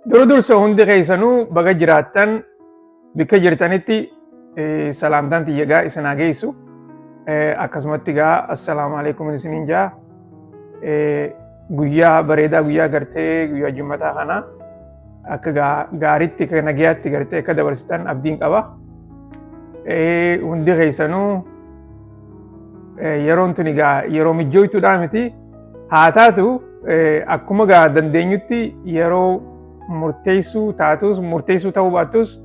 Dura dursa hundi keessanuu baga jiraattan, bikka jirtanitti salaamtaan tiyya gaa isin haa geessu. Akkasumatti gaa assalaamu alaikum isiniin jaa. Guyyaa bareedaa, guyyaa gartee guyyaa jummataa kana akka gaaritti, akka nagayaatti gartee akka dabarsitan abdiin qaba. Hundi keessanuu yeroon tuni gaa yeroo mijjooytuudhaa miti. Haa taatu, akkuma gaa dandeenyutti yeroo murteessuu taatus, murteessuu ta'uu baattus,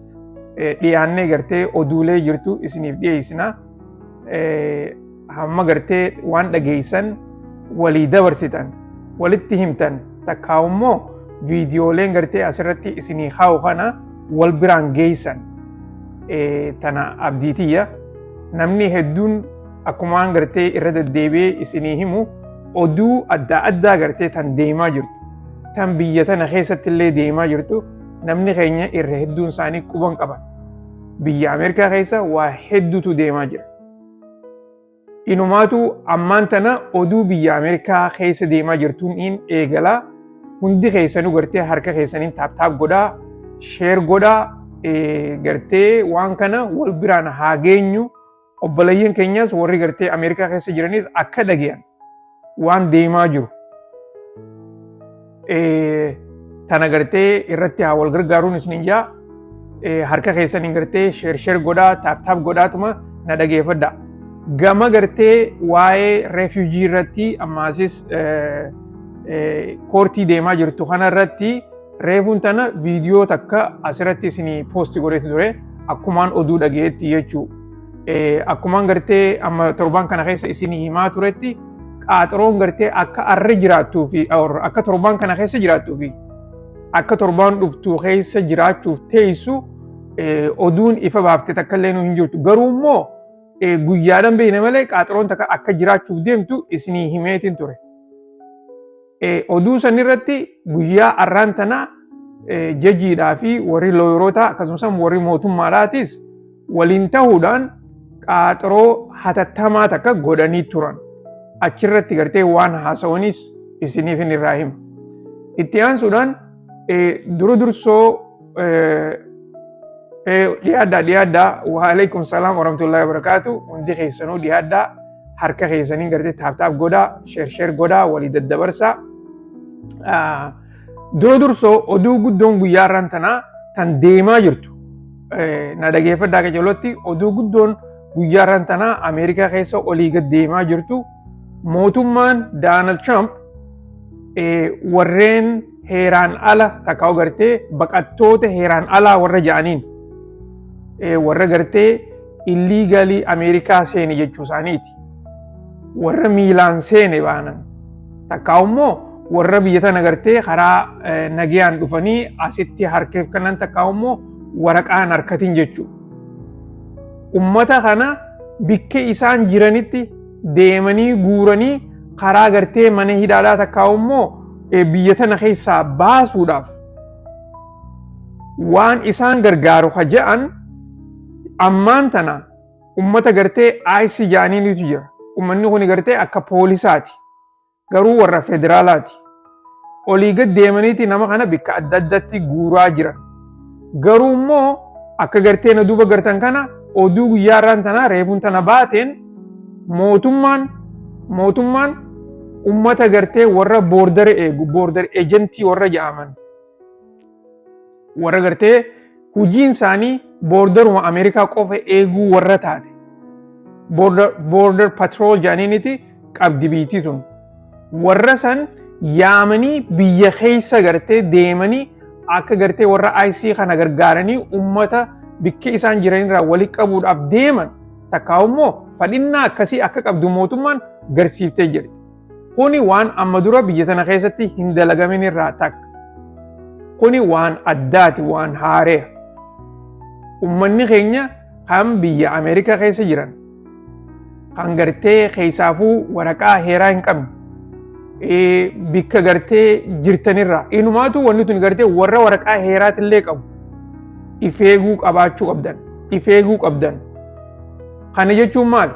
dhiyaannee gartee oduulee jirtu isiniif dhiyeessina. Hamma gartee waan dhageessan walii dabarsitan, walitti himtan, takkaa immoo viidiyooleen gartee asirratti isinii kaa'u kana wal biraan geessan. Tana abdiitiyya. Namni hedduun akkumaan gartee irra deddeebi'ee isinii himu, oduu adda addaa gartee tan deemaa jirtu, tan biyya tana keessatti illee deemaa jirtu, namni keenya irra hedduun isaanii quban qaban. Biyya Ameerikaa keessa waa hedduutu deemaa jira. Inumaatu ammaan tana oduu biyya Ameerikaa keessa deemaa jirtuun in eegalaa. Hundi keessanuu gartee harka keessaniin tap tap godhaa, share godhaa, gartee waan kana wal biraan haa geenyu. Obboleeyyan keenyas warri gartee Ameerikaa keessa jiranis akka dhageyan waan deemaa jiru. Tana gartee irratti haa wal gargaaruun isinin jaa. Harka keessaniin gartee share share godhaa, tap tap godhaatuma na dhageeffadha. Gama gartee waa'ee refugee irratti ammaasis court deemaa jirtu kana irratti reefuun tana viidiyoo takka asirratti isinii post godheeti ture, akkumaan oduu dhageetti jechuu. Akkumaan gartee amma torban kana keessa isinii himaa turetti, qaaxiroon gartee akka arra jiraattuu fi akka torban kana keessa jiraattuu fi akka torbaan dhuftuu keessa jiraachuuf teessu oduun ifa baafte takka illee nu hin jirtu. Garuu immoo guyyaadhaan beekne malee qaaxiroon takka akka jiraachuuf deemtu isinii himeetiin ture. Oduu san irratti guyyaa arraan tana judgeiidhaa fi warri lawyeroota akkasumas warri mootummaadhaatis waliin ta'uudhaan qaaxiroo hatattamaa takka godhanii turan. Achirratti gartee waan haasawanis isiniif hin irraa hima. Itti aansuudhaan dura dursoo dhiyaaddaa, dhiyaaddaa. Waalaikum salaam warahmatullahi wabarakaatu. Hundi keessanuu dhiyaaddaa, harka keessaniin gartee tap tap godhaa, share share godhaa, walii daddabarsaa. Dura dursoo oduu guddoon guyyaa irraan tanaa tan deemaa jirtu, na dhageeffadhaa qajeelootti, oduu guddoon guyyaa irraan tanaa Ameerikaa keessa olii gad deemaa jirtu, mootummaan Donald Trump warreen heeraan ala takkaa gartee baqattoota heeraan alaa warra ja'aniin, warra gartee illegally Ameerikaa seene jechuu isaaniiti. Warra miilaan seene baanan takkaa immoo warra biyya tana gartee karaa nagayaan dhufanii asitti harkeef kanan takkaa immoo waraqaan harkatiin jechuudha. Ummata kana bikke isaan jiranitti deemanii guuranii karaa gartee mana hidhaadhaa takkaa immoo biyya tana keessaa baasuudhaaf waan isaan gargaaru ka je'an, ammaan tana ummata gartee ICE ja'aniinitu jira. Ummanni kun gartee akka poolisaati. Garuu warra federaalaati. Olii gad deemaniiti nama kana bikka adda addaatti guuraa jiran. Garuu immoo akka gartee na duuba gartan kana, oduu guyyaa irraan tanaa reefuun tana baateen, mootummaan ummata gartee warra border eegu, border agent warra jedhaman, warra gartee hujiin isaanii borderuma Ameerikaa qofa eeguu warra taate, Border Patrol jedhaniiniti qabdi biitii tun, warra san yaamanii biyya keessa gartee deemanii akka gartee warra ICE kana gargaaranii ummata bikki isaan jiranirraa walitti qabuudhaaf deeman takkaa immoo fadhinnaa akkasii akka qabdu mootummaan garsiiftee jirti. Kuni waan amma dura biyya tana keessatti hin dalagamin irraa takka. Kuni waan addaati, waan haaree. Ummanni keenya kan biyya Ameerikaa keessa jiran, kan gartee keessaafuu waraqaa heeraa hin qabne, bikka gartee jirtanirraa, inumaatu wanni tun gartee warra waraqaa heeraatillee qabu if eeguu qabaachuu qabdan, if eeguu qabdan. Kana jechuun maal?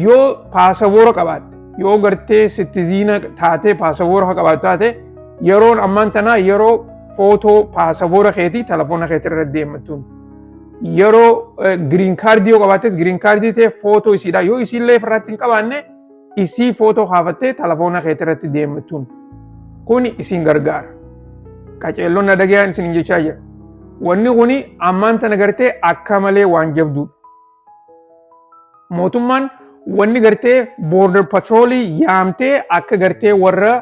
Yoo paasaboora qabaatte, yoo gartee citizen taatee paasaboora qabaattu taate, yeroon ammaan tanaa yeroo Footoo paasapoora keetii telefoona keetii irra deemmattuun. Yeroo green card yoo qabaattes, green card ta'e footoo isiidha. Yoo isiillee irratti hin qabaanne, isii footoo kaafattee telefoona keetii irratti deemmattuun. Kuni isin gargaara. Qaceelloon na dhagayaan isin jechaa jira. Wanni kuni ammaan tana gartee akka malee waan jabduudha. Mootummaan wanni gartee border patrolii yaamtee akka gartee warra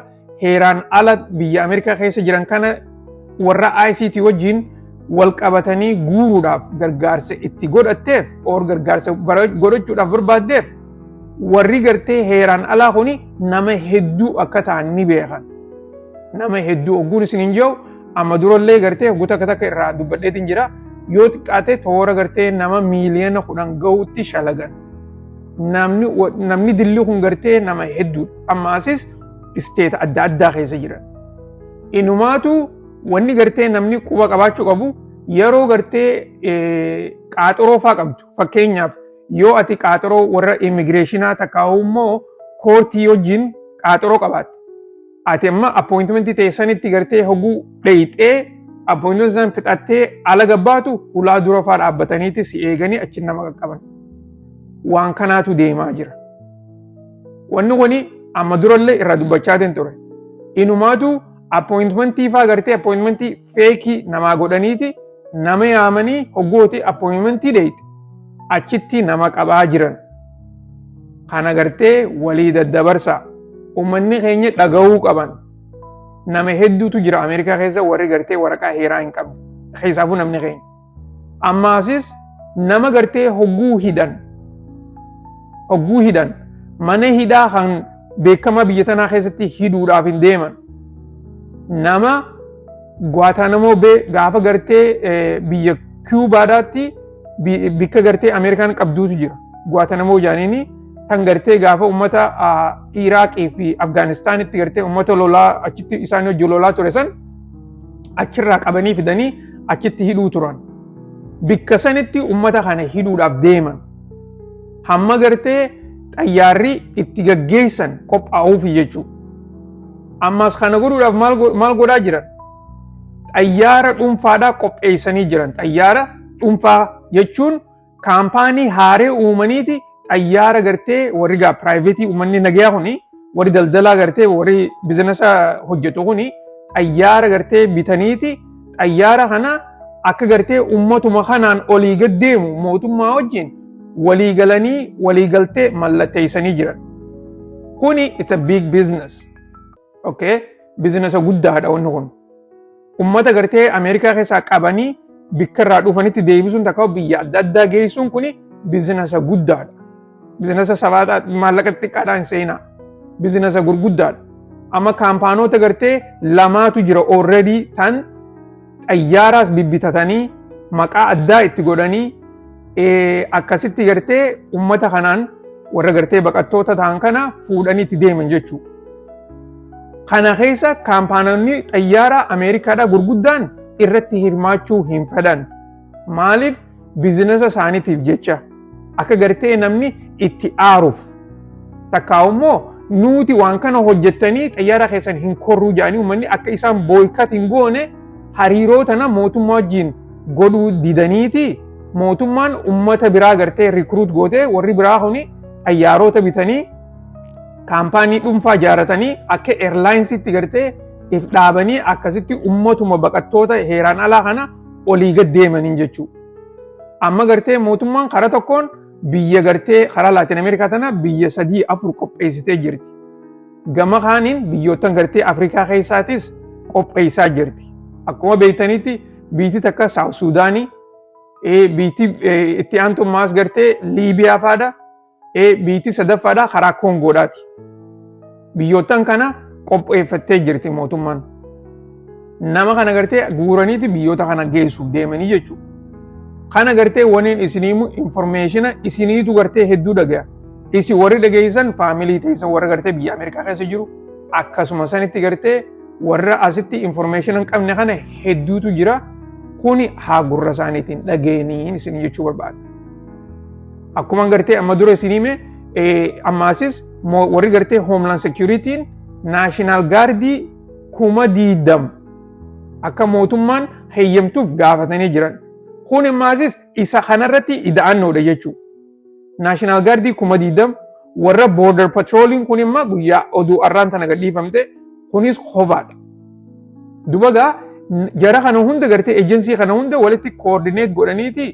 heeraan ala biyya Ameerikaa keessa jiran kana warra ICE wajjin wal qabatanii guuruudhaaf gargaarsa itti godhatteef or gargaarsa godhachuudhaaf barbaaddeef, warri gartee heeraan alaa kuni nama hedduu akka ta'an ni beekan. Nama hedduu ogguun isin hin jiru, amma durallee gartee hogguu takka takka irraa dubbadheetiin jira, yoo xiqqaate toora gartee nama miiliyoona 10 gahuutti shalagan. Namni dilli kun gartee nama hedduudha. Ammaasis state adda addaa keessa jiran. Inumaatu wanni gartee namni quba qabaachuu qabu, yeroo gartee qaaxiroo faa qabdu, fakkeenyaaf yoo ati qaaxiroo warra immigrationaa takkaa'u immoo courtii wajjin qaaxiroo qabaatte. Ati amma appointmentii teessanitti gartee hoguu dheeyxee, appointmentii san fixattee ala gabbaatu, hulaa dura faa dhaabbataniiti si eeganii achi nama qaqqaban. Waan kanaatu deemaa jira. Wanni kuni amma durallee irraa dubbachaatiin ture. Inumaatu appointmentii faa gartee appointmentii fake namaa godhaniiti nama yaamanii hoggooti appointmentii dheeyxe achitti nama qabaa jiran. Kana gartee walii daddabarsa. Uummanni keenya dhaga'uu qaban. Nama hedduutu jira Ameerikaa keessa warri gartee waraqaa heeraa hin qabne. Keessaafuu namni keenya. Ammaasis nama gartee hogguu hidhan mana hidhaa kan beekamaa biyya tanaa keessatti hidhuudhaaf hin deeman. Nama Guantanamo Bay gaafa gartee biyya Kiubaadhaatti bikka gartee Ameerikaan qabduutu jira. Guantanamo jaaniini tan gartee gaafa uummata Iraaqii fi Afgaanistaanitti gartee uummata lolaa achitti isaan hojii lolaa ture san achirraa qabanii fidanii achitti hidhuu turan. Bikka sanitti uummata kana hidhuudhaaf deeman. Hamma gartee xayyaarri itti gaggeessan qophaa'uufi jechuudha. Ammas kana godhuudhaaf maal godhaa jiran? Xayyaara dhuunfaadhaa qopheessanii jiran. Xayyaara dhuunfaa jechuun kaampaanii haaree uumaniiti xayyaara gartee warri gaa private uummanni nagayaa kuni, warri daldalaa gartee warri business hojjetu kuni, xayyaara gartee bitaniiti xayyaara kana akka gartee uummatuma kanaan olii gad deemu mootummaa wajjin walii galanii walii galtee mallatteessanii jiran. Kuni it's a big business. Okay? Business guddaadha wanni kun. Ummata gartee Ameerikaa keessaa qabanii bikka irraa dhufanitti deebisuun takka biyya adda addaa geessuun kuni business guddaadha. Business sabaataa maallaqa xiqqaadhaan seenaa. Business gurguddaadha. Amma kaampaanoota gartee lamaatu jira already tan xayyaaraas bibbitatanii maqaa addaa itti godhanii akkasitti gartee ummata kanaan warra gartee baqattoota ta'an kana fuudhanii itti deeman jechuudha. Kana keessa kaampaanonni xayyaara Ameerikaadhaa gurguddaan irratti hirmaachuu hin fedhan. Maaliif? Business isaaniitiif jecha akka gartee namni itti aaruuf. Takkaa immoo nuti waan kana hojjettanii xayyaara keessan hin korruu jedhanii uummanni akka isaan boycott hin goone hariiroo tana mootummaa wajjin godhuu didaniiti, mootummaan ummata biraa gartee recruit gootee warri biraa kuni xayyaarota bitanii kaampaanii dhuunfaa ijaaratanii akka airlinesitti gartee if dhaabanii akkasitti ummatuma baqattoota heeraan alaa kana olii gad deemaniin jechuudha. Amma gartee mootummaan karaa tokkoon biyya gartee karaa Laatin Ameerikaa tana biyya sadii afur qopheessitee jirti. Gama kaaniin biyyoottan gartee Afrikaa keessaatis qopheessaa jirti. Akkuma beektanitti biyyi takka South Sudaanii, biyyi itti aantummaas gartee Liibiyaa faadha, biyyi sadaffaadha karaa Koongoodhaati. Biyyoottan kana qopheeffattee jirti mootummaan. Nama kana gartee guuraniiti biyyoota kana geessuuf deemanii jechuudha. Kana gartee waniin isiniimu information isiniitu gartee hedduu dhagaya. Isin warri dhageessan family teessan warra gartee biyya Ameerikaa keessa jiru, akkasuma sanitti gartee warra asitti information hin qabne kana hedduutu jira. Kuni haa gurra isaaniitiin dhageeniin isin jechuu barbaada. Akkuma gartee amma dura isin hime, ammaasis warri gartee Homeland Security'n National Guardii 20,000 Akka mootummaan heeyyamtuuf gaafatanii jiran. Kun immaasis isa kanarratti ida'annoodha jechuudha. National Guardii 20,000, warra Border Patroliin kun immoo guyyaa oduu arraan tana gadhiifamte, kunis kophaadha. Duba gaa jara kana hunda gartee agency kana hunda walitti coordinate godhaniiti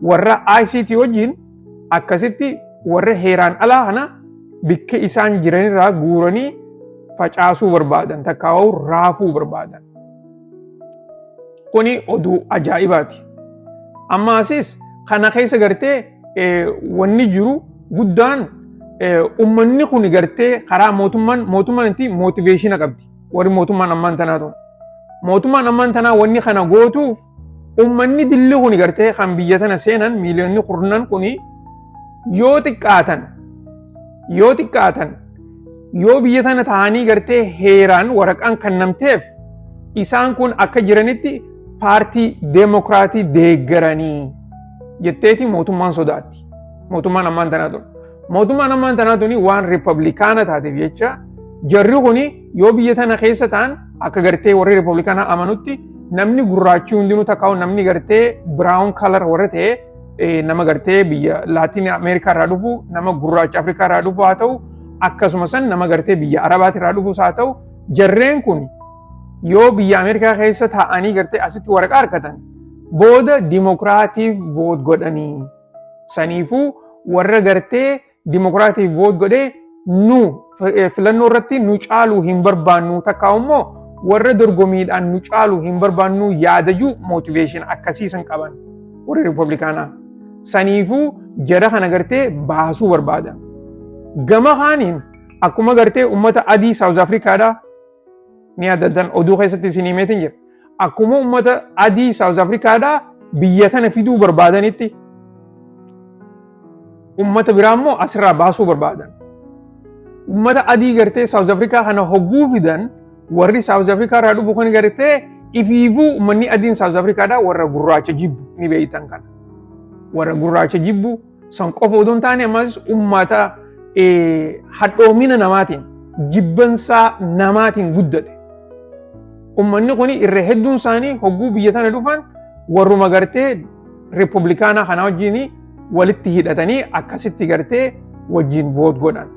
warra ICE wajjin akkasitti warra heeraan alaa kana bikka isaan jiranirraa guuranii facaasuu barbaadan, takkaa'uu raafuu barbaadan. Kuni oduu ajaa'ibaati. Ammaasis kana keessa gartee wanni jiru guddaan ummanni kun gartee karaa mootummaan itti motivation qabdi. Warri mootummaan ammaan tanaa tun. Mootummaan ammaan tanaa wanni kana gootuuf ummanni dilli kun gartee kan biyya tana seenan miiliyoonni kurnan kun yoo xiqqaatan yoo biyya tana ta'anii gartee heeraan waraqaan kennamteef, isaan kun akka jiranitti paartii Deemokiraatii deeggaranii jetteeti mootummaan sodaatti. Mootummaan ammaan tanaa tun. Mootummaan ammaan tanaa tuni waan Riippablikaana taateef jecha jarri kuni yoo biyya tana keessa ta'an, akka gartee warri Riippablikaanaa amanutti, namni gurraachi hundinuu takkaa'u namni gartee brown color warra ta'e, nama gartee biyya Laatiin Ameerikaa irraa dhufu, nama gurraacha Afrikaa irraa dhufu haa ta'u, akkasuma san nama gartee biyya Arabaati irraa dhufus haa ta'u, jarreen kun yoo biyya Ameerikaa keessa taa'anii gartee asitti waraqaa argatan booda Dimokiraatiif vote godhanii, saniifuu warra gartee Dimokiraatiif vote godhee nu filannoo irratti nu caaluu hin barbaannu, takkaa immoo warra dorgomiidhaan nu caaluu hin barbaannu yaadajuu motivation akkasiisan qaban warri Riippablikaanaa. Saniifuu jara kana gartee baasuu barbaadan. Gama kaaniin akkuma gartee uummata adii South Afrikaadhaa ni adda oduu keessatti isin himeetiin jira. Akkuma uummata adii South Afrikaadhaa biyya tana fiduu barbaadanitti uummata biraa immoo asirraa baasuu barbaadan. Uummata adii gartee South Afrikaa kana hogguu fidan, warri South Afrikaa irraa dhufu kan gartee ifiifuu uummanni adiin South Afrikaadhaa warra gurraacha jibbu ni beeytan kana. Warra gurraacha jibbu san qofa odoo hin taane, ammas uummata hadhoomina namaatiin, jibbansaa namaatiin guddate. Uummanni kun irra hedduun isaanii hogguu biyya tana dhufan warruma gartee Riippablikaanaa kana wajjin walitti hidhatanii akkasitti gartee wajjin vote godhan.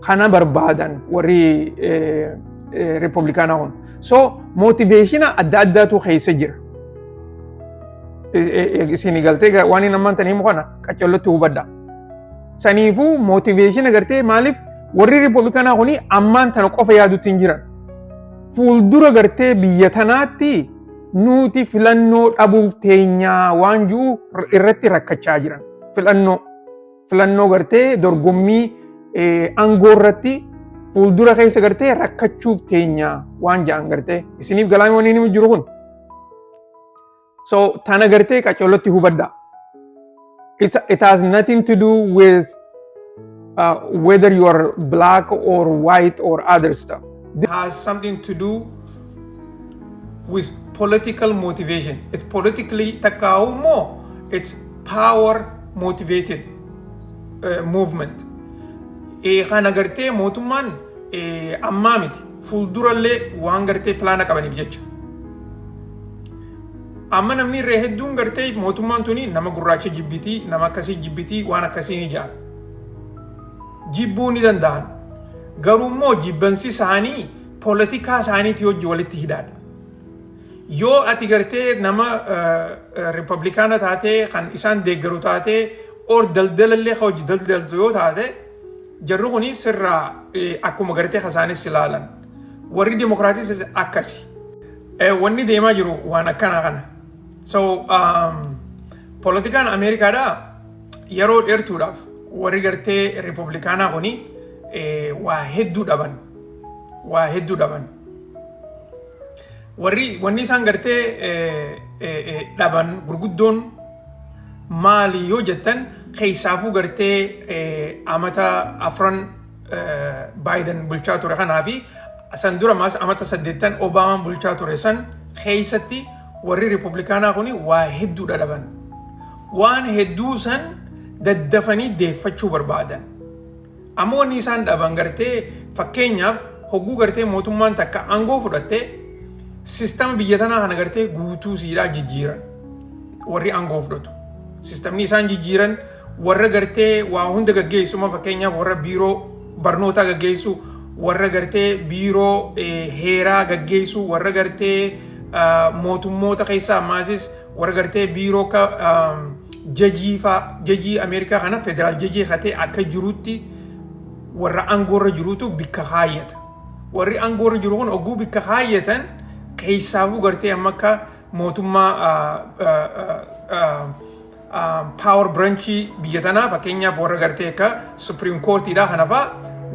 Kana barbaadan warri Riippablikaanaa kun. So motivation adda addaatu keessa jira. Isin galtee waan inni ammaan tanii himu kana qaccallotti hubadha. Saniifuu motivation gartee maaliif warri Riippablikaanaa kuni ammaan tana qofa yaadutti hin jiran. Fuuldura gartee biyya tanaatti nuti filannoo dhabuuf teenyaa waan jiru irratti rakkachaa jiran. Filannoo gartee dorgommii aangoo irratti fuuldura keessa gartee rakkachuuf teenyaa waan jedhan gartee isiniif galaami wanni inni jiru kun. So tana gartee qaccolotti hubadha. It has nothing to do with whether you are black or white or other stuff. It has something to do with political motivation. It's politically takkaa'u immoo it's power motivated movement. Kana gartee mootummaan ammaa miti, fuuldurallee waan gartee plan qabaniif jecha. Amma namni irree hedduun gartee mootummaan tuni nama gurraacha jibbitii, nama akkasii jibbitii, waan akkasii ni jedhan. Jibbuu ni danda'an. Garuu immoo jibbansi isaanii poolitikaa isaaniitii hojii walitti hidhaadha. Yoo ati gartee nama Riippablikaana taatee, kan isaan deeggaru taatee, or daldalallee hojii daldaltu yoo taate, jarri kuni sirraa akkuma gartee isaanis ilaalan. Warri Dimokiraatis akkasi. Wanni deemaa jiru waan akkanaa kana. So poolitikaan Ameerikaadhaa yeroo dheertuudhaaf warri gartee Riippablikaanaa kuni waa hedduu dhaban. Waa hedduu dhaban. Warri wanni isaan gartee dhaban gurguddoon maali yoo jettan, keessaafuu gartee amata 4 Baayiden bulchaa ture kanaa fi san dura maas amata 8 Obaamaan bulchaa ture san keessatti warri Riippablikaanaa kuni waa hedduudha dhaban. Waan hedduu san daddafanii deeffachuu barbaadan. Amma wanni isaan dhaban gartee fakkeenyaaf hogguu gartee mootummaan takka aangoo fudhattee Sistama biyya tanaa kana gartee guutuu siidhaa jijjiiran warri aangoo fudhatu. Sistamni isaan jijjiiran warra gartee waa hunda gaggeessuma, fakkeenyaaf warra biiroo barnootaa gaggeessu, warra gartee biiroo heeraa gaggeessu, warra gartee mootummoota keessaa ammaasis warra gartee biiroo akka jajii faa, jajii Ameerikaa kana federal jajii hatee akka jirutti warra aangoorra jirutu bikka kaayyata. Warri aangoorra jiru kun ogguu bikka kaayyatan, keessaafuu gartee amma akka mootummaa power branchii biyya tanaa, fakkeenyaaf warra gartee akka Supreme Courtiidha kana faa,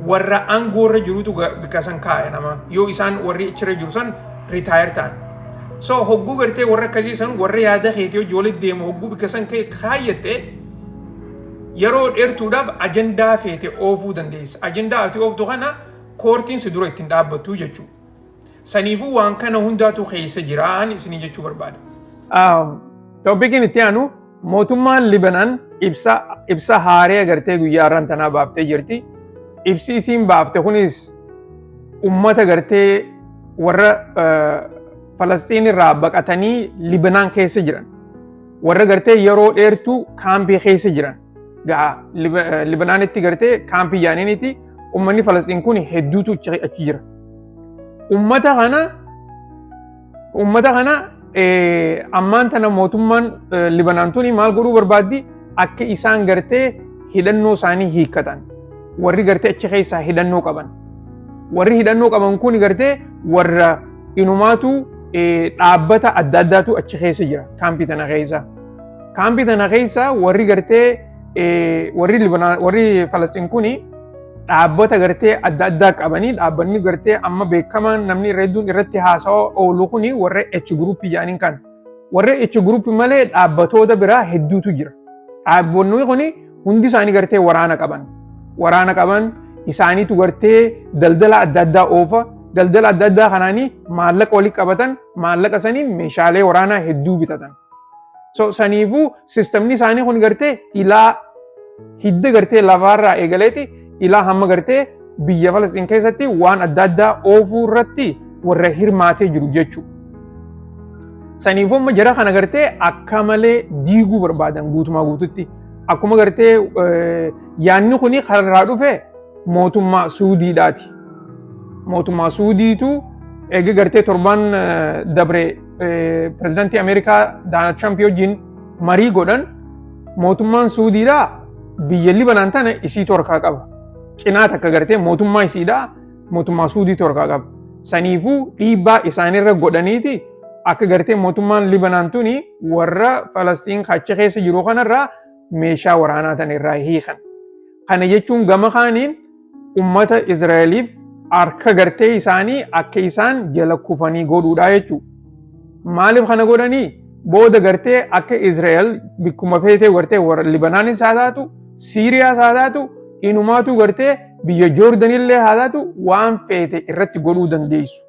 warra aangoorra jirutu bikka san kaaya nama yoo isaan warri achirra jiru san retire ta'an. So hogguu gartee warra akkasii san, warra yaada keetii hojii walitti deemu hogguu bikka san kaayyatte, yeroo dheertuudhaaf ajandaa feete oofuu dandeessa. Ajandaa ati ooftu kana koortiin si dura ittiin dhaabbattu jechuudha. Saniifuu waan kana hundaatu keessa jiraan isinii jechuu barbaada. Topiciin itti aanu, mootummaan Libanaan ibsa haaree agartee guyyaa har'aan tanaa baaftee jirti. Ibsi isiin baafte kunis ummata gartee warra Falastiin irraa baqatanii Libanaan keessa jiran, warra gartee yeroo dheertuu kaampii keessa jiran. Gaa Libanaanitti gartee kaampii jaaniinitti ummanni Falastiin kun hedduutu achi jira. Ummata kana ammaan tana mootummaan Libanaan tuni maal godhuu barbaaddi? Akka isaan gartee hidhannoo isaanii hiikkatan. Warri gartee achi keessaa hidhannoo qaban. Warri hidhannoo qaban kun gartee warra inumaatu dhaabbata adda addaatu achi keessa jira kaampii tana keessa. Kaampii tana keessa warri gartee warri Libanaan, warri Falastiin kuni dhaabbata gartee adda addaa qabanii, dhaabbanni gartee amma beekamaan namni irra hedduun irratti haasawaa oolu kuni warra H Group jedhaniin kan. Warra H Group malee dhaabbatoota biraa hedduutu jira. Dhaabbonni kuni hundi isaanii gartee waraana qaban. Waraana qaban isaaniitu gartee daldala adda addaa oofa. Daldala adda addaa kanaanii maallaqa walitti qabatan, maallaqa saniin meeshaalee waraanaa hedduu bitatan. So saniifuu sistemni isaanii kun gartee ilaa hidda gartee lafaarraa eegaleeti ilaa hamma gartee biyya Falastiin keessatti waan adda addaa oofuu irratti warra hirmaatee jiru jechuudha. Saniifuu amma jara kana gartee akka malee diiguu barbaadan guutumaa guututti. Akkuma gartee yaanni kuni kararraa dhufe mootummaa Suudiidhaati. Mootummaa Suudiitu eega gartee torban dabre pirezidaantii Ameerikaa Doonaald Tiraamp wajjin marii godhan, mootummaan Suudiidhaa biyya Libanaan tana isiitu harkaa qaba. Cinaa takka gartee mootummaa isiidhaa mootummaa Suudiitu harkaa qaba. Saniifuu dhiibbaa isaanirra godhaniiti akka gartee mootummaan Libanaan tuni warra Falastiin achi keessa jiru kanarraa meeshaa waraanaa tana irraa hiikan. Kana jechuun gama kaaniin ummata Israa'eliif harka gartee isaanii akka isaan jala kufanii godhuudha jechuudha. Maaliif kana godhanii? Booda gartee akka Israa'el bikkuma feetee gartee warra Libanaanis haa taatu, Siiriyaas haa taatu, inumaatu gartee biyya Joordanillee haa taatu, waan feete irratti godhuu dandeessu.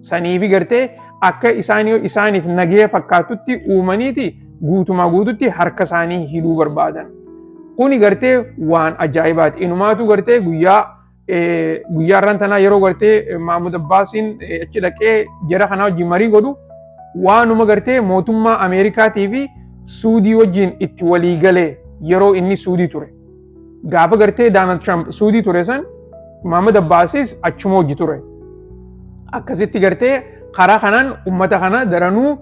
Saniifi gartee akka isaanii isaaniif nagee fakkaatutti uumaniiti guutumaa guututti harka isaanii hidhuu barbaadan. Kuni gartee waan ajaa'ibaati. Inumaatu gartee guyyaa irraan tanaa yeroo gartee Mahmud Abbaasiin achi dhaqee jara kanaa wajjin marii godhu, waanuma gartee mootummaa Ameerikaatii fi Suudii wajjin itti walii galee yeroo inni Suudii ture. Gaafa gartee Doonaald Tiraamp Suudii ture san Mahmud Abbaasis achuma hojii ture. Akkasitti gartee karaa kanaan ummata kana daranuu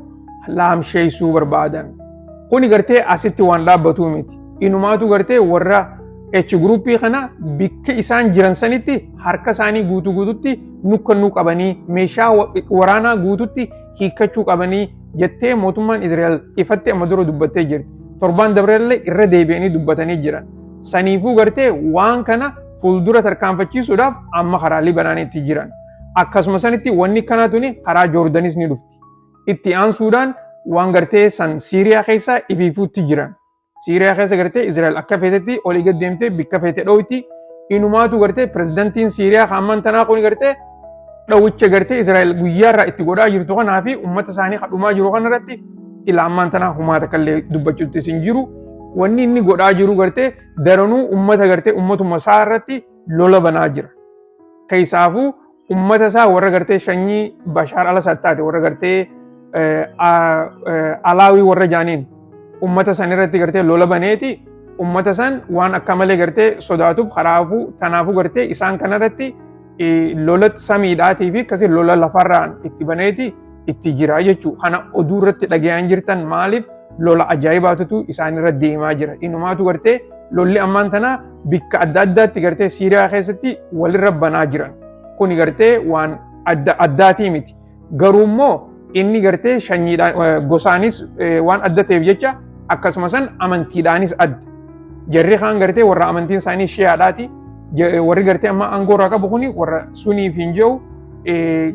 laamsheessuu barbaadan. Kuni gartee asitti waan dhaabbatu miti. Inumaatu gartee warra H Groupii kana bikka isaan jiran sanitti harka isaanii guutuu guututti nukkannuu qabanii, meeshaa waraanaa guututti hiikkachuu qabanii jettee mootummaan Israa'el ifatti amma dura dubbattee jirti. Torbaan dabrellee irra deebi'anii dubbatanii jiran. Saniifuu gartee waan kana fuuldura tarkaanfachiisuudhaaf amma karaa Libanaanitti jiran. Akkasuma sanitti wanni kanaa tuni karaa Joordanis ni dhufti. Itti aansuudhaan waan gartee san Siiriyaa keessa ifiifuutti jiran. Siiriyaa keessa gartee Israa'el akka feetetti olii gad deemtee bikka feete dhoyti. Inumaatu gartee pirezidantiin Siiriyaa hamman tanaa kun gartee dhawicha gartee Israa'el guyyaarraa itti godhaa jirtu kanaa fi uummata isaanii kadhumaa jiru kanarratti ila ammaan tanaa humaa takka illee dubbachuutti hin jiru. Wanni inni godhaa jiru gartee daranuu uummata gartee uummatuma isaa irratti lola banaa jira. Keessaafuu Ummata isaa warra gartee shanyii Bashaar al-Assad taate, warra gartee Alaawii warra jaaniin, ummata san irratti gartee lola baneeti ummata san waan akka malee gartee sodaatuuf karaafuu tanaafuu gartee isaan kanarratti lola samiidhaatii fi akkasii lola lafarraan itti baneeti itti jira jechuudha. Kana oduu irratti dhagayaan jirtan. Maaliif? Lola ajaa'ibaatutu isaan irra deemaa jira. Inumaatu gartee lolli ammaan tana bikka adda addaatti gartee Siiriyaa keessatti walirra banaa jiran. Kuni gartee waan adda addaatii miti. Garuu immoo inni gartee shanyiidhaan, gosaanis waan adda ta'eef jecha, akkasuma san amantiidhaanis adda. Jarri kaan gartee warra amantiin isaanii Shiyaadhaati. Warri gartee amma aangoo irraa qabu kuni warra Suniif hin jiru.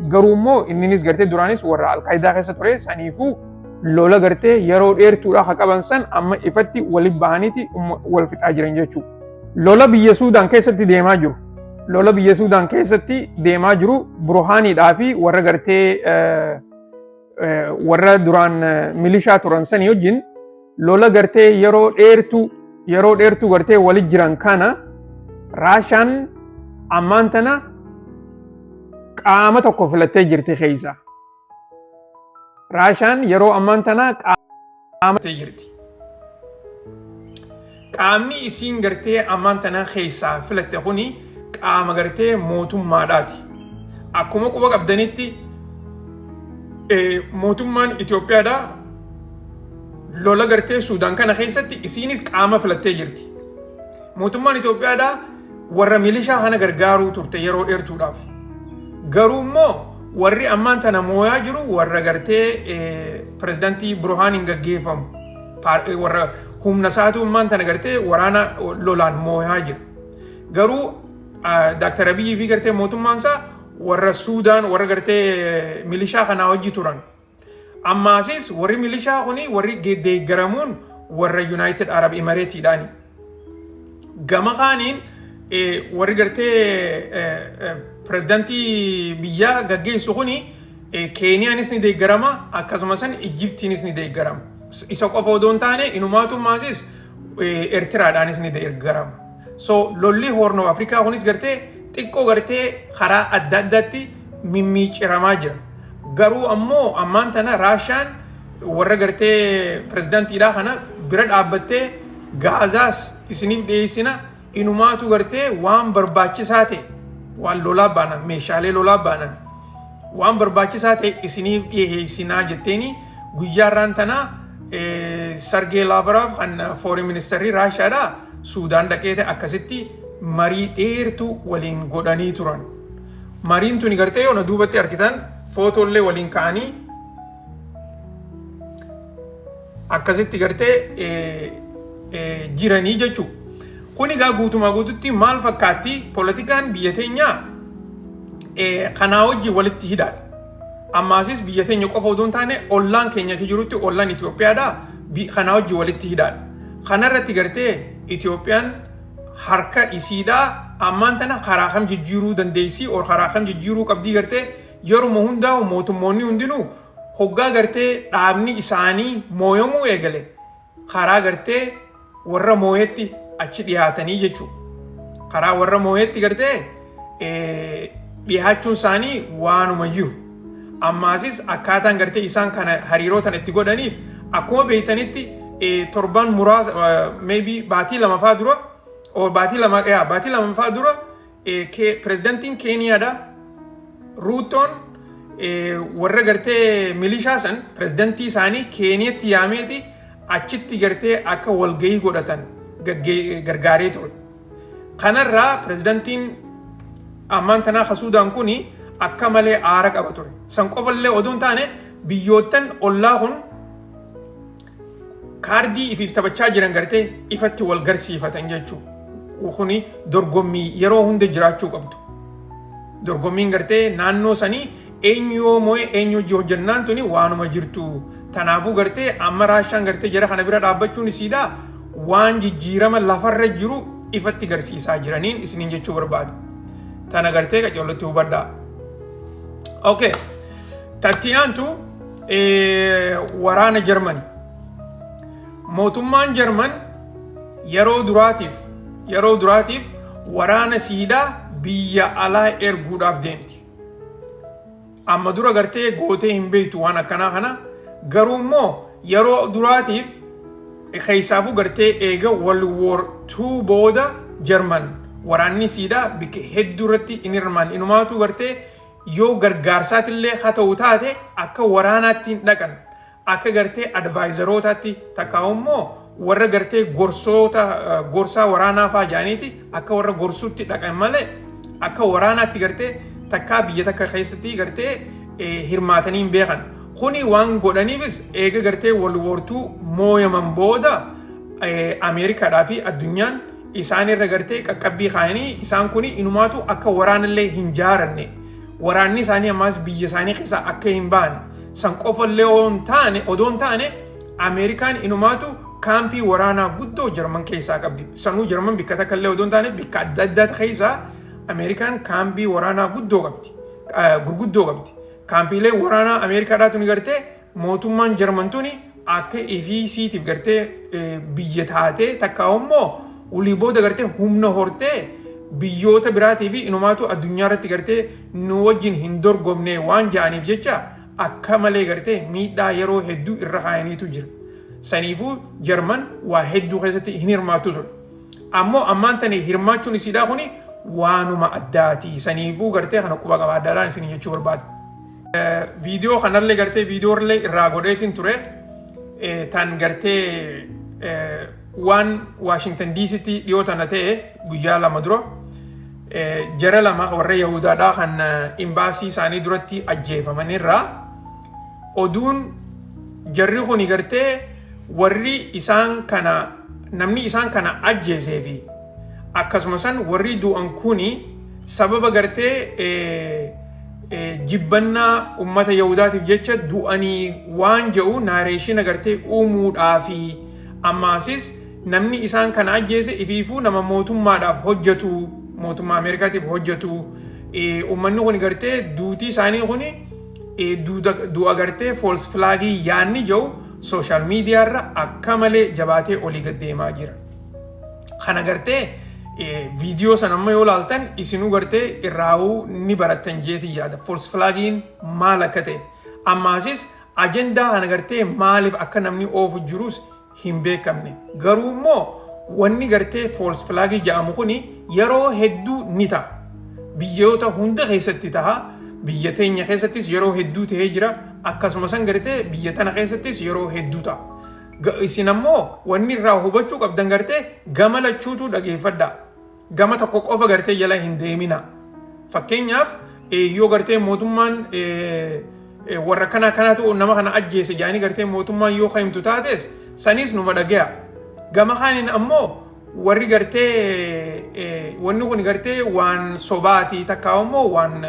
Garuu immoo inninis gartee duraanis warra Alqaayidaa keessa ture. Saniifuu lola gartee yeroo dheertuudhaa haa qaban san amma ifatti walitti bahaniiti wal fixaa jiran jechuudha. Lola biyya Suudaan keessatti deemaa jiru. Lola biyya Suudaan keessatti deemaa jiru, Burhaaniidhaa fi warra gartee warra duraan milishaa turan sanii wajjin lola gartee yeroo dheertuu gartee walit jiran kana, Raashaan ammaan tana qaama tokko filattee jirti keessa. Raashaan yeroo ammaan tana qaama jirti. Qaamni isiin gartee ammaan tana keessaa filatte kuni qaama gartee mootummaadhaati. Akkuma quba qabdanitti, mootummaan Itoophiyaadhaa lola gartee Suudaan kana keessatti isiinis qaama filattee jirti. Mootummaan Itoophiyaadhaa warra milishaa kana gargaaruu turte yeroo dheertuudhaaf. Garuu immoo warri ammaan tana mooyaa jiru warra gartee pirezidaantii Burhaaniin gaggeeffamu. Warra humna isaatu ammaan tana gartee waraana lolaan mooyaa jira. Garuu Daaktar Abiyyi fi gartee mootummaan isaa warra Suudaan warra gartee milishaa kanaa wajji turan. Ammaasis warri milishaa kuni warri deeggaramuun warra United Arab Emiratesiidhaani. Gama kaaniin warri gartee pirezidaantii biyyaa gaggeessu kuni Keeniyaanis ni deeggarama, akkasuma san Ijiptiinis ni deeggarama. Isa qofa odoo hin taane, inumaatu ammaasis Eertiraadhaanis ni deeggarama. So lolli Horn of Afrikaa kunis gartee xiqqoo gartee karaa adda addaatti mimmiiciramaa jira. Garuu ammoo ammaan tana Raashaan warra gartee pirezidaantiidhaa kana bira dhaabbattee, gaazaas isiniif dhiyeessina, inumaatu gartee waan barbaachisaa ta'e, waan lolaa baanan, meeshaalee lolaa baanan, waan barbaachisaa ta'e isiniif dhiyeessinaa jetteeni, guyyaa irraan tana Sargee Laavraaf kan foreign ministerii Raashaadhaa Suudaan dhaqee ta'e akkasitti marii dheertuu waliin godhanii turan. Mariin tuni gartee yoo na duubatti argitan footollee waliin ka'anii akkasitti gartee jiranii jechuudha. Kun egaa guutumaa guututti maal fakkaatti? Poolitikaan biyya teenyaa kanaa wajjin walitti hidhaadha. Ammaasis biyya teenya qofa odoo hin taane, ollaan keenya jirutti, ollaan Itoophiyaadha, kanaa wajjin walitti hidhaadha. Kanarratti gartee Itoophiyaan harka isiidhaa ammaan tana karaa kam jijjiiruu dandeessi or karaa kam jijjiiruu qabdii? Gartee yeruma hundaa'u mootummoonni hundinuu hoggaa gartee dhaabni isaanii mooyamuu eegale karaa gartee warra mooyetti achi dhiyaatanii jechuudha. Karaa warra mooyetti gartee dhiyaachuun isaanii waanuma jiru. Ammaasis akkaataan gartee isaan kana hariiroo tan itti godhaniif, akkuma beektanitti, torban muraasa, maybe baatii 2 faa dura or baatii 2 faa dura, pirezidantiin Keeniyaadha Ruutoon warra gartee milishaa san pirezidantii isaanii Keeniyatti yaameeti achitti gartee akka walgahii godhatan gargaaree ture. Kanarraa pirezidantiin ammaan tanaa ka Suudaan kuni akka malee aara qaba ture. San qofallee odoo hin taane, biyyoottan ollaa kun kaardii ifiif taphachaa jiran gartee ifatti wal garsiifatan jechuudha. Kuni dorgommii yeroo hunda jiraachuu qabdu. Dorgommiin gartee naannoo sanii eenyu yoo mo'e eenyu hojii hojjannaan tuni waanuma jirtu. Tanaafuu gartee amma Raashaan gartee jara kana bira dhaabbachuun isiidha waan jijjiirama lafarra jiru ifatti garsiisaa jiraniin isiniin jechuu barbaada. Tana gartee qaceellotti hubadhaa. Okay. Tatti aantu waraana Jarmani. Mootummaan Jarman yeroo duraatiif waraana siidaa biyya alaa erguudhaaf deemti. Amma dura gartee gootee hin beektu waan akkanaa kana. Garuu immoo yeroo duraatiif, keessaafuu gartee eega World War II booda, Jarman waraanni siidhaa bikka hedduu irratti hin hirmaan. Inumaatu gartee yoo gargaarsaatillee haa ta'u taate, akka waraanaatti hin dhaqan. Akka gartee advisorootaatti, takka immoo warra gartee gorsoota, gorsaa waraanaa fa'aa jedhaniiti, akka warra gorsuutti dhaqan malee akka waraanaatti gartee takkaa biyya takka keessatti gartee hirmaatanii hin beekan. Kuni waan godhaniifis eega gartee World War II mooyaman booda Ameerikaadhaa fi addunyaan isaan irra gartee qaqqabbii kaayanii, isaan kuni inumaatu akka waraanallee hin jaaranne, waraanni isaanii ammaas biyya isaanii keessaa akka hin baane. San qofallee odoo hin taane, Ameerikaan inumaatu kaampii waraanaa guddoo Jarman keessaa qabdi. Sanuu Jarman bikka takka illee odoo hin taane, bikka adda addaa keessaa Ameerikaan kaampii waraanaa guddoo qabdi. Gurguddoo qabdi. Kaampiilee waraanaa Ameerikaadhaa tuni gartee mootummaan Jarman tuni akka ifiisiitiif gartee biyya taatee, takka immoo olii booda gartee humna hortee biyyoota biraatii fi inumaatu addunyaa irratti gartee nu wajjin hin dorgomne waan ja'aniif jecha, akka malee gartee miidhaa yeroo hedduu irra kaayaniitu jira. Saniifuu Jarman waa hedduu keessatti hin hirmaattu ture. Ammoo ammaan tani hirmaachuun isiidhaa kuni waanuma addaati. Saniifuu gartee kana quba qabaadhaadhaan isin jechuu barbaada. Viidiyoo kanallee gartee viidiyoollee irraa godheetiin ture. Tan gartee waan Washington DCtti dhiyoo tana ta'e, guyyaa 2 dura, jara lama warra Yahudaadhaa kan imbaasii isaanii duratti ajjeefamanirraa oduun jarri kuni gartee warri isaan kana, namni isaan kana ajjeesee fi akkasuma san warri du'an kuni sababa gartee jibbannaa ummata Yahudaatiif jecha du'anii waan jedhu narration gartee uumuudhaafi, ammaasis namni isaan kana ajjeese ifiifuu nama mootummaadhaaf hojjetu, mootummaa Ameerikaatiif hojjetu, uummanni kun gartee duutii isaanii kun du'a gartee false flagii yaanni jiru social media irra akka malee jabaatee olii gad deemaa jira. Kana gartee viidiyoo sana amma yoo laaltan isinuu gartee irraawuu ni barattan jeetii yaada. False flagiin maal akka ta'e. Ammaasis ajandaa kana gartee maaliif akka namni oofu jirus hin beekamne. Garuu immoo wanni gartee false flagii jedhamu kuni yeroo hedduu ni ta'a. Biyyoota hunda keessatti ta'a. Biyya teenya keessattis yeroo hedduu ta'ee jira. Akkasuma san gartee biyya tana keessattis yeroo hedduu ta'a. Isin ammoo wanni irraa hubachuu qabdan gartee gama lachuutu dhageeffadha. Gama tokko qofa gartee jala hin deemina. Fakkeenyaaf, yoo gartee mootummaan warra kana kanaatu nama kana ajjeese jedhanii gartee mootummaan yoo himtu taates, sanis numa dhagaya. Gama kaaniin ammoo warri gartee wanni kun gartee waan sobaati, takka immoo waan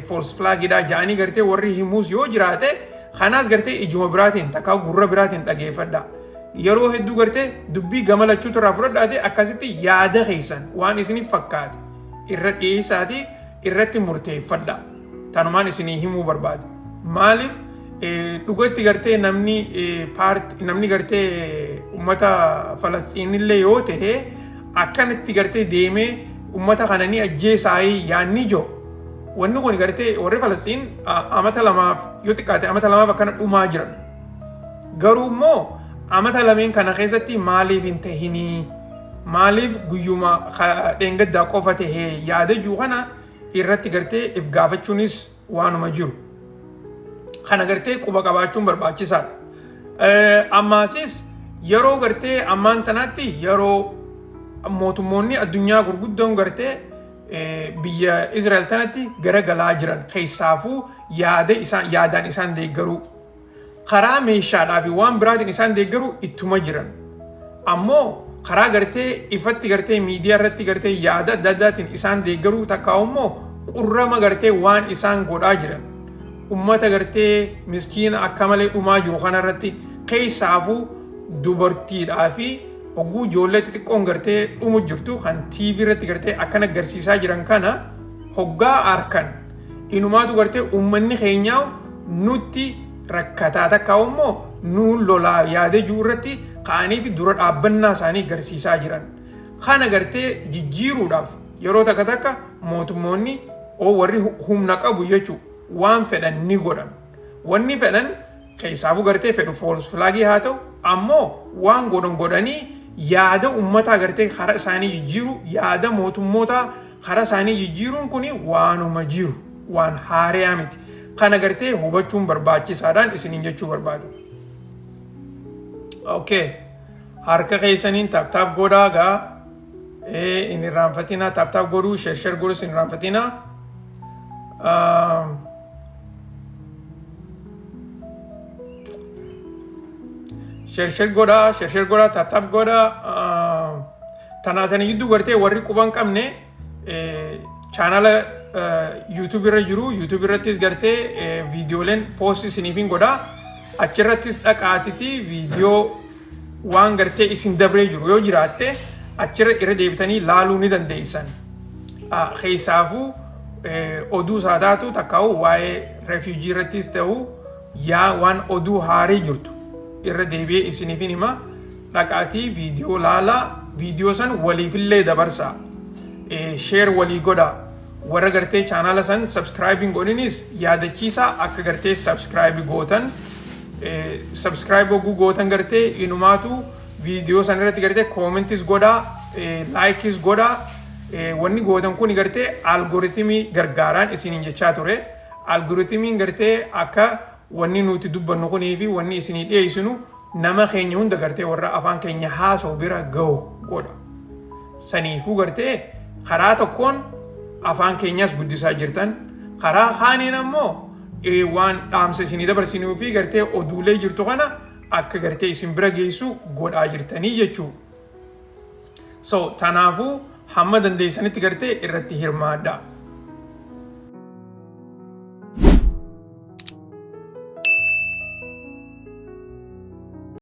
false flagidha jedhanii gartee warri himuus yoo jiraate, kanaas gartee ijuma biraatiin takka gurra biraatiin dhageeffadha. Yeroo hedduu gartee dubbii gama lachuutu irraa fudhadhaate, akkasitti yaada keessan waan isiniif fakkaate irra dhiyeessaati irratti murteeffadha. Tanumaan isinii himuu barbaade. Maaliif dhugatti gartee namni paarti namni gartee uummata Falasxiinillee yoo ta'e, akkanatti gartee deemee uummata kana ni ajjeesaayii yaanni jiru. Wanni kun gartee warri Falasxiin amata 2f, yoo xiqqaate amata 2f akkana dhumaa jiran. Garuu immoo amata lameen kana keessatti maaliif hin tahinii? Maaliif guyyuma dheengaddaa qofa tahee yaada jiru kana irratti gartee if gaafachuunis waanuma jiru. Kana gartee quba qabaachuun barbaachisaadha. Ammaasis yeroo gartee ammaan tanaatti, yeroo mootummoonni addunyaa gurguddoon gartee biyya Israa'el tanatti garagalaa jiran, keessaafuu yaada isaan yaadaan isaan deeggaruu, karaa meeshaadhaa fi waan biraatiin isaan deeggaruu ittuma jiran. Ammoo karaa gartee ifatti gartee miidiyaa irratti gartee yaada adda addaatiin isaan deeggaruu, takka immoo qurrama gartee waan isaan godhaa jiran, ummata gartee miskiina akka malee dhumaa jiru kanarratti, keessaafuu dubartiidhaa fi hogguu ijoollee xixiqqoon gartee dhumu jirtu kan TV irratti gartee akkana agarsiisaa jiran kana hoggaa arkan, inumaatu gartee uummanni keenyaa nutti rakkataa, takka immoo nuun lolaa yaada jiru irratti ka'aniiti dura dhaabbannaa isaanii agarsiisaa jiran. Kana gartee jijjiiruudhaaf yeroo takka takka mootummoonni warri humna qabu jechuudha. waan fedhan ni godhan. Wanni fedhan keessaafuu gartee fedhu false flagii haa ta'u, ammoo waan godhan godhanii yaada ummataa gartee karaa isaanii jijjiiru, yaada mootummootaa karaa isaanii jijjiiruun kun waanuma jiru, waan haariyaa miti. Kana gartee hubachuun barbaachisaadhaan isiniin jechuu barbaada. Okay. Harka keessaniin tap tap godhaa gaa. Hin irraanfatinaa tap tap godhuu, share share godhus hin irraanfatinaa. Share share godhaa, share share godhaa, tap tap godhaa. Tanaatanii gidduu gartee warri quban qabne chaanala YouTube irra jiru, YouTube irrattis gartee viidiyooleen post isiniif hin godhaa. Achirrattis dhaqaatiti viidiyoo waan gartee isin dabree jiru yoo jiraatte achirra irra deebitanii laaluu ni dandeessan. Keessaafuu oduu isaa taatu takkaa'u waa'ee refugee irrattis ta'u yaa waan oduu haaree jirtu irra deebi'ee isiniif hin hima. Dhaqaatii viidiyoo laalaa, viidiyoo san waliifillee dabarsaa. Share walii godhaa. Warra gartee chaanaala san subscribe hin godhinis yaadachiisaa akka gartee subscribe gootan. Subscribe hogguu gootan gartee inumaatu viidiyoo san irratti gartee commentis godhaa, likeis godhaa. Wanni gootan kun gartee algorithmii gargaaraan isiniin jechaa ture. Algorithmiin gartee akka wanni nuti dubbannu kunii fi wanni isinii dhiyeessinu nama keenya hunda gartee warra afaan keenya haasa'u bira gahu godha. Saniifuu gartee karaa tokkoon afaan keenyas guddisaa jirtan, karaa kaaniin ammoo waan dhaamsa isinii dabarsinuu fi gartee oduulee jirtu kana akka gartee isin bira geessu godhaa jirtanii jechuu. So tanaafuu hamma dandeessanitti gartee irratti hirmaadha.